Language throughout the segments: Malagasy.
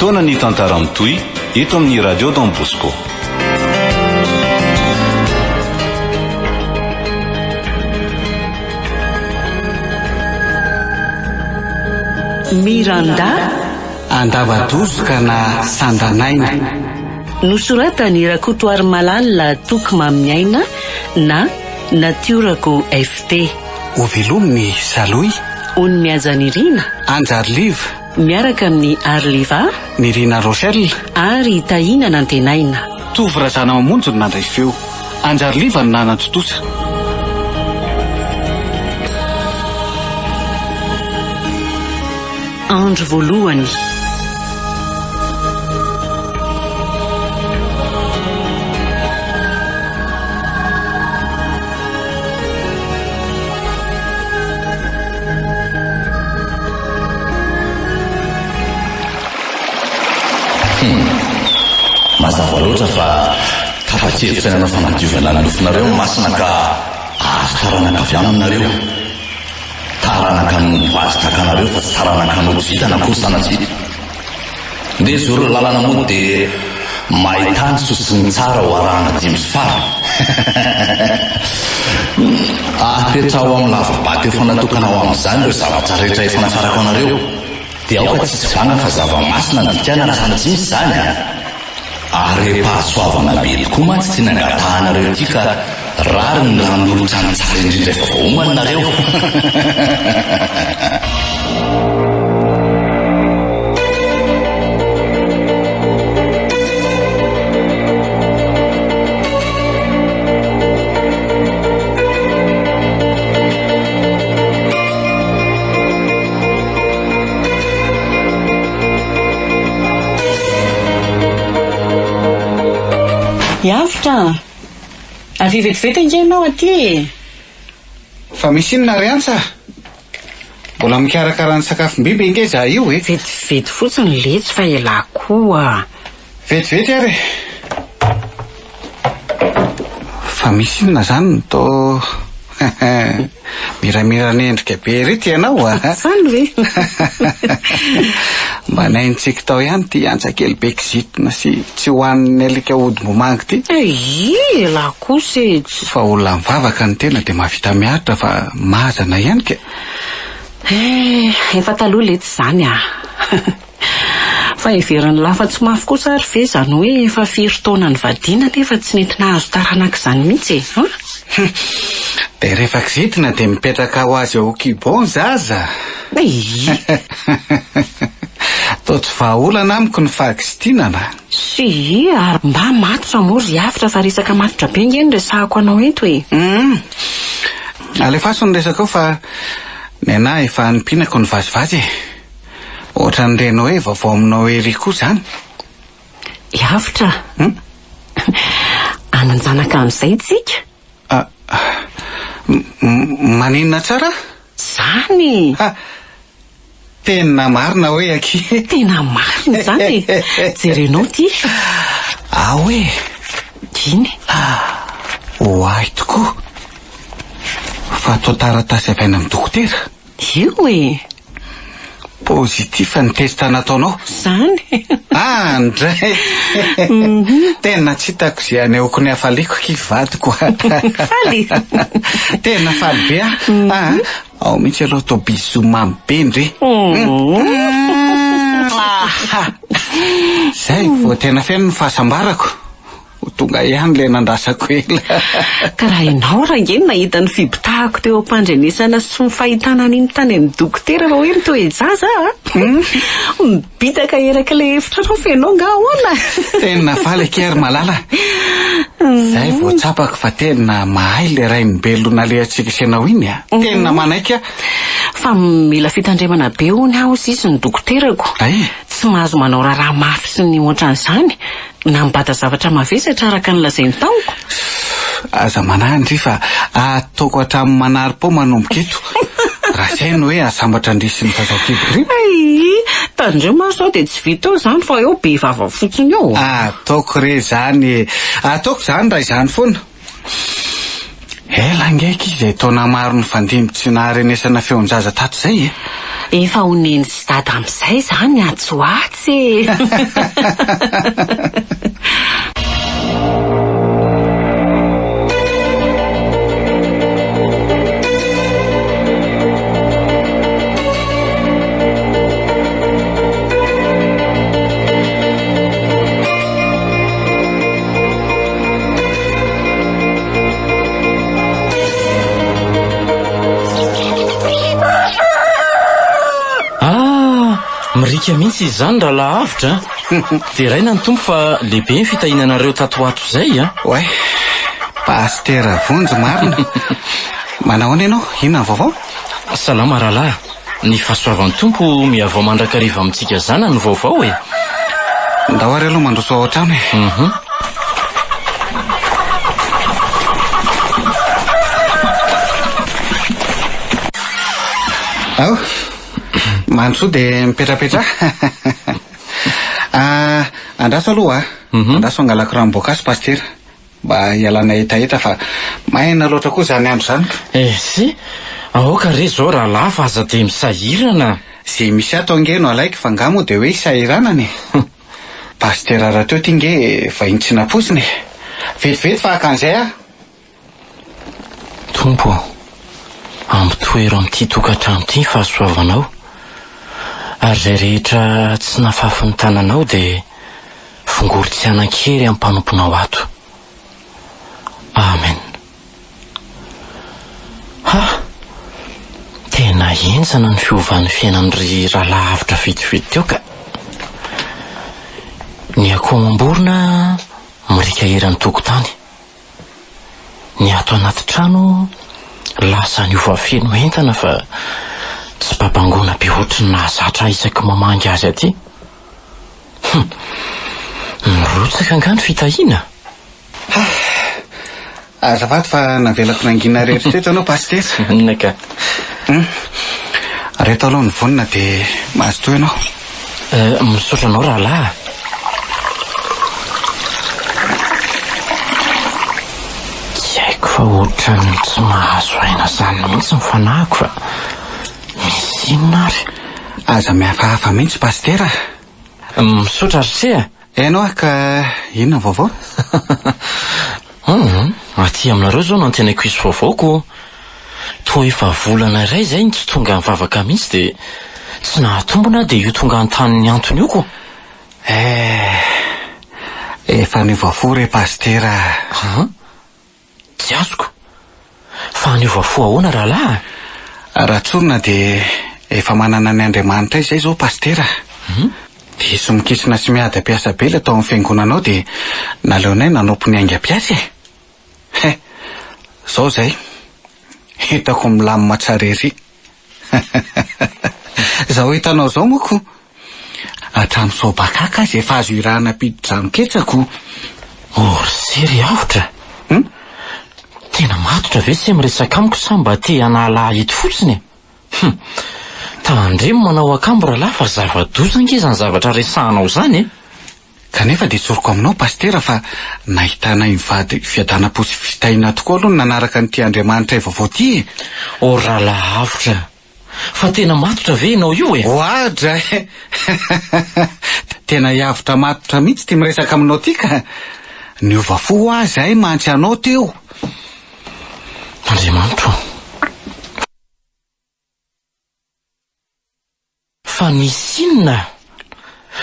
Fotoana ny tantara mitohy eto amin'ny Radio Don Bosco. Miranda. Andavadoska na Sandanaina. Nosoratan'i Rakotoarimalala Toky Maminiaina na Natiorako FT. Hovelomin'i Salohy. Onimihaja Nirina. Anjariliva. Miaraka amin'i Arliva. Nirina Rochelle. Ary Tahiana Nantenaina. Tovo Razanamamonjy no nandray feo. Anjariliva no nanatontosa. Andro voalohany. Hum. Mazava loatra fa tapa-kevitra ny hanao fanadiovana ny nofonareo ny masina ka ahazo taranaka avy aminy nareo. Taranaka hanompo azy tahaka anareo fa tsy taranaka hanao tsy vitana akory sanatria. Ndeha zoro ny lalana moa dia mahità ny soa sy ny tsara ho arahana dimby sy fara. Apetraho amin'ny lava-bato efa natokana ho amin'izany ireo zavatra rehetra efa nafarako anareo. Dia aoka tsy hisy vanga fa zava-masina ny dikana raha sanatria misy izany a! Harem-pahasoavana be tokoa mantsy ity nangatahanareo ity ka rariny raha hanolotra ny tsara indrindra efa voaomana nareo. Hiavotra a! Avia vetivety ange ianao aty e! Fa misy inona ry Antsa? Mbola mikarakara ny sakafom-biby ange izaho io e! Vetivety fotsiny letsy fa elah koa. Vetivety ary e! Fa misy inona izany no toa miramiran'endrika be ery ity ianao a? Izany ve? Mba naintsiky tao ihany ity antsa kely be kizitina sy tsy hohanin'ny alika hodi-bomanga ity. Eii, elah kosa e! Fa olona mivavaka ny tena dia mahavita miaritra fa mazana ihany ka. Eh, efa taloha letsy izany ah. Fa heverin'ny lafa tsy mafy kosa ary ve izany hoe efa firy taona nivadiana nefa tsy nety nahazo taranaka izany mihitsy e? An? Hum. Dia rehefa kizitina dia mipetraka ho azy ao kibo ny zaza? Eii. Toa tsy vahaolana amiko ny fahakizitinana. Tsia, ary mba matotra moa ry Avotra fa resaka matotra be nge no resahako anao eto e. Hum. Alefaso ny resaka eo fa ny anah efa nimpinako ny vazivazy e. Ohatran'ireny hoe vaovao aminao ery koa izany. Avotra a! Hum? Hanan-janaka amin'izay tsika? Ah, maninona tsara? Izany e! Ha! Tena marina hoe akia. Tena marina izany e! Jerenao ity. Ao e! Iny. Ho ahy tokoa. Fa toa taratasy avy any amin'ny dokotera. Io e! Positif ny test nataonao. Zany. Ah, ndray. Tena tsy hitako izay hanehoako ny hafaliako akia vadiko a. Faly. Tena faly be aho. Ah, ao mihitsy aloha atao bisous mamy be ndry. Zay vao tena feno ny fahasambarako. Ho tonga ihany ilay nandrasako ela. Ka raha ianao rangahy no nahita ny fibitahako teo am-pandrenesana sy ny fahitana an'iny tany amin'ny dokotera fa hoe mitoe-jaza a! Mibitaka erak'ilay efitranao fa ianao angaha ahoana? Tena faly akia ry Malala. Izay vao tsapako fa tena mahay ilay rainibelo nalehantsika sy ianao iny a! Tena manaiky aho. Fa mila fitandremana be hono aho sisa ny dokoterako. Ay? Tsy mahazo manao raharaha mafy sy ny ohatran'izany. Na mibata zavatra mavesatra araka ny lazainy tamiko. Aza manahy ndry fa ataoko hatramin'ny manari-po manomboka eto. Raha izay no hoe asambatra ndry sy ny vazaha kibo ry. Ayy, tandremo ary sao dia tsy vita eo izany fa eo be vava fotsiny eo. Ataoko re izany e. Ataoko izany raha izany foana. Ela ange akia izay taona maro nifandimby tsy naharenesana feon-jaza tato izay e! Efa ho neny sy dada amin'izay izany atsy ho atsy e! Ah, mirika mihitsy izy izany rahalahy Avotra a. Deraina ny Tompo fa lehibe ny fitahiana anareo tato ho ato izay a. Oay, Pasitera Vonjy marina. Manahoana ianao? Inona ny vaovao? Salama rahalahy. Ny fahasoavan'ny Tompo mihavao mandrakariva amintsika zanany no vaovao e! Ndao ary aloha mandroso ao an-trano e! Mhm. Ao, mandrosoa dia mipetrapetraha. Ah, andraso aloha a. Mhm. Andraso hangalako ranom-boankazo Pasitera. Mba hialana hetaheta fa maina loatra koa izany andro izany ka. Eh si! Aoka re izao rahalahy fa aza dia misahirana. Ze misy ato ange no alaiko fa nga moa dia hoe hisahiranana e! Pasitera rahateo ty nge vahiny tsy nampoizina e! Vetivety fa haka an'izay aho. Tompo ô, ampitoero amin'ity tokantrano ity ny fahasoavanao, ary izay rehetra tsy nafafin'ny tananao dia Vongory tsy hanan-kery amin'ny mpanomponao ato. Amen. Ha! Tena henjana ny fiovan'ny fiainan'ry rahalahy avotra vetivety teo ka. Ny akoho amam-borona mirika eran'ny tokotany. Ny ato anaty trano lasa niova feno entana fa tsy babangoana be ohatry ny nahazatra ahy isaky mamangy azy aty. Hum! Mirotsaka angaha ny fitahiana? Ha! Azafady fa navelako nangina irery teto ianao Pasitera. Inona ka? Hum! Reto aloha ny vonona dia mazotoa ianao. Eh, misaotra anao rahalahy a! Tsy haiko fa ohatran'ny tsy mahazo aina izany mihitsy ny fanahiko fa misy inona ary? Aza mihafahafa mihitsy Pasitera a! Misaotra ry se a! Eny hoa ka inona ny vaovao? Hum, aty aminareo izao no antenaiko hisy vaovao ko! Toa efa volana iray izay no tsy tonga nivavaka mihitsy dia tsy nahatombina aho dia io tonga an-tany ny antony io ko! Eh, efa niova fo re Pasitera a! An? Tsy azoko. Fa niova fo ahoana rahalahy a? Raha tsorina dia efa manana ny Andriamanitray izay izao Pasitera a! Diso mikisina sy miady ampiasa be ilay tao amin'ny fiangonanao dia naleonay nanompo ny aingam-piasa e! He! Izao izay, hitako milamina tsara ery. Izao hitanao izao moa ko! Hatramin'ny soabakaka aza efa azo irahana hampidi-drano ketsa ko! Oh ry se ry avotra! Hum? Tena matotra ve se miresaka amiko sa mba te hanala ahy eto fotsiny e? Hum! Tandremo manao akambo rahalahy fa zava-doza ange izany zavatra resahanao izany e! Kanefa dia tsoriko aminao Pasitera fa nahitana mivady fiadanam-po sy fitahiana tokoa aloha ny nanaraka an'ity Andriamanitray vaovao ity e! Oh rahalahy avotra! Fa tena matotra ve ianao io e? Oadra e! Tena hiavotra matotra mihitsy ity miresaka aminao ity ka! Niova fo hoa izahay mantsy anao teo! Andriamanitro ô! Fa nisy inona?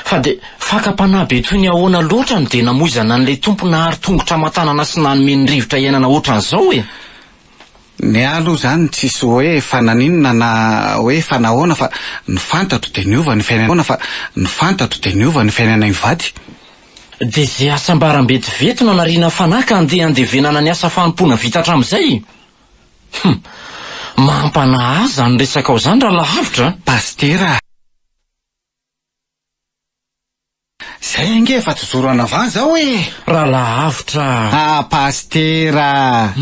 Fa dia fakam-panahy be toy ny ahoana loatra no dia namoizana an'ilay Tompo nahary tongotra aman-tanana sy nanome ny rivotra iainana ohatran'izao e? Ny ahy aloha izany tsisy hoe fa naninona na hoe fa nahoana fa ny fantatro dia niova ny fiainana fa ny fantatro dia niova ny fiainanay mivady. Dia izay hasambaram-betivety no anariana fanahy ka andeha handevenana ny asa fanompoana vita hatramin'izay? Hum! Mampanahy ahy izany resakao izany rahalahy Avotra a! Pasitera a! Zay ange efa tsy zoro anavà zao e! Rahalahy Avotra a! Ah Pasitera a!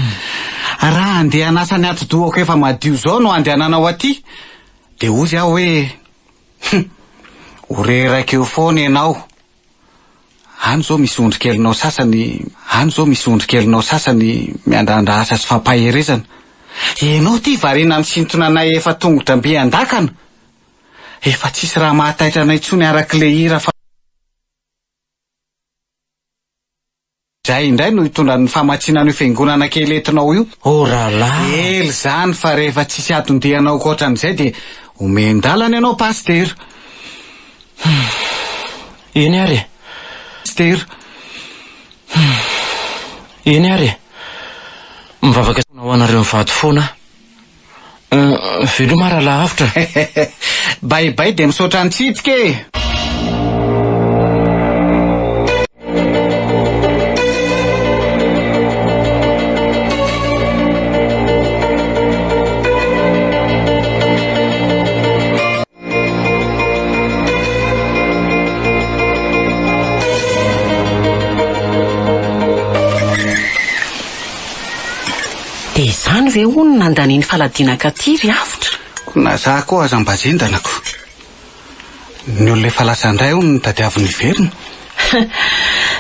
Raha handeha hanasa ny atidohako efa madio zao no andehananao aty dia hozy aho hoe, hum! Ho reraka eo foana ianao. Any izao misy ondry kelinao sasany, any izao misy ondry kelinao sasany miandrandra asa sy fampaherezana. Ianao ity variana misintona anay efa tongotra mby an-dakana. Efa tsisy raha mahataitra anay intsony arak'ilay hira fa. Izay indray no hitondra ny famatsiana an'io fiangonana kely entinao io. Oh rahalahy! Ela izany fa rehefa tsisy aton-dianao ankoatran'izay dia omen-dalana ianao Pasitera. Hum. Eny ary e. Pasitera. Hum. Eny ary e. Mivavaka ho anareo mivady foana aho. Veloma rahalahy Avotra. Bye bye dia misaotra nitsidika e! Dia izany ve hono no nandanian'i Faladiana Katy ry Avotra? Na za koa aza mba zendana ko. Ny olona efa lasa indray hono no tadiaviny hiverina.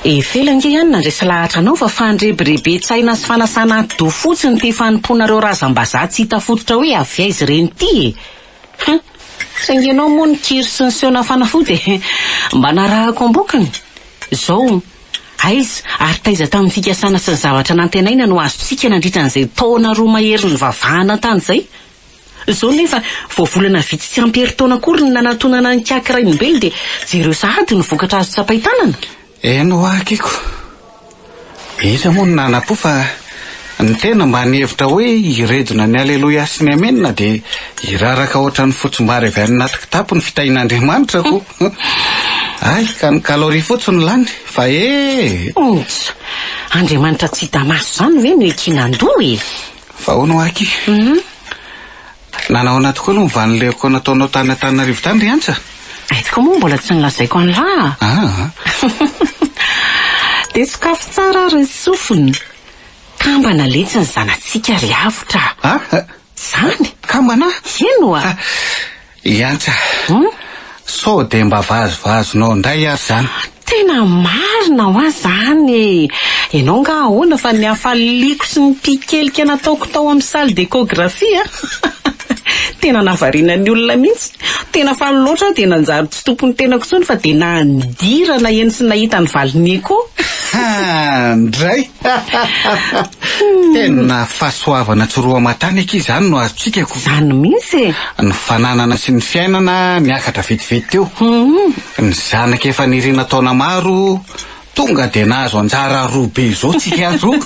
Efela ange ihany nandresy lahatra anao fa fandrebireben-tsaina sy fanasana atidoha fotsiny ity fanompoanareo razam-bazaha tsy hita fototra hoe avy aiza ireny ity e! Hum! Saingy ianao moa nikiry sy niseho nafana fo dia mba narahako ambokony. Izao, aiza ary taiza tamin'ny fikasana sy ny zavatra nantenaina no azontsika nandritra an'izay taona roa mahery nivavahana tany izay? Izao nefa vao volana vitsy tsy ampy herintaona akory ny nanatonana an'Ikaky Rainimbelo dia jereo sahady ny vokatra azo tsapain-tanana. Eny hoa akiko. Iza moa no nanam-po fa ny tena mba nihevitra hoe hiredona ny Aleloia sy ny Amena dia hiraraka ohatran'ny fotsim-bary avy any anaty kitapo ny fitahian'Andriamanitra ko. Hay ka ny calorie fotsiny no lany fa ee! Outs! Andriamanitra tsy hita maso izany ve no ekinan-doha e? Fa hono hoa aky. Nanahoana tokoa aloha ny vanileko nataonao tany Antananarivo tany ry Antsa? Hay tokoa moa mbola tsy nolazaiko an'lah. Aa. Dia sokafy tsara ary ny sofina. Kambana letsy ny zanatsika ry Avotra a. A? Zany. Kambana? Eny oa. I Antsa. Sao dia mba vazovazonao indray ary izany? Tena marina hoa zany e! Ianao nga ahoana fa ny hafaliako sy ny pikelika nataoko tao amin'ny salle d'échographie a! Tena nahavariana ny olona mihitsy. Tena faly loatra aho dia nanjary tsy tompon'ny tenako intsony fa dia nandirana eny sy nahita ny valin'ny écho. Ndray! Tena fahasoavana tsy roa aman-tany akia izany no azontsika ko. Izany mihitsy e! Ny fananana sy ny fiainana niakatra vetivety teo. Ny zanaka efa nirina taona maro, tonga dia nahazo anjara roa be izao tsika roa.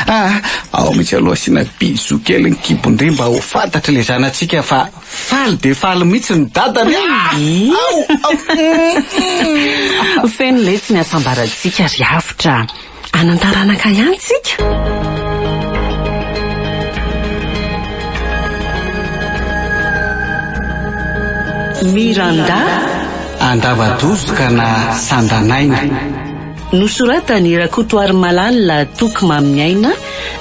Ah, ao mihitsy aloha asiana bisou kely ny kibon-dry mba ho fantatry ilay zanatsika fa faly dia faly mihitsy ny dadany. Ah! Ao, ao. Feno letsy ny hasambarantsika ry avotra. Hanan-taranaka ihany tsika. Miranda. Andavadozoka na Sandanaina. Nosoratan'i Rakotoarimalala Toky Maminiaina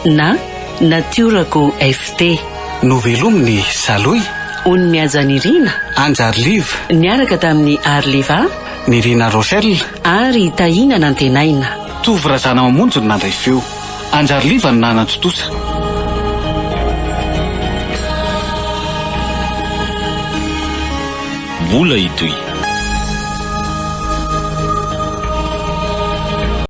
na Natiorako FT. Novelomin'i Salohy. Onimihaja Nirina. Anjariliva. Niaraka tamin'i Arliva. Nirina Rochelle. Ary Tahiana Nantenaina. Tovo Razanamamonjy no nandray feo. Anjariliva no nanatontosa. Mbola hitohy.